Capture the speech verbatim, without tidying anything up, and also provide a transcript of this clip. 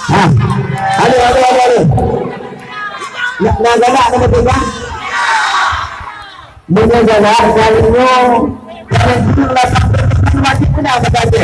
Ha. Aduh, aduh, aduh, aduh. Nak, nak galak nama tu, kan? Meunyoe galak, kalau nyoe, kalau dulu lah sampai wajib kena berkata.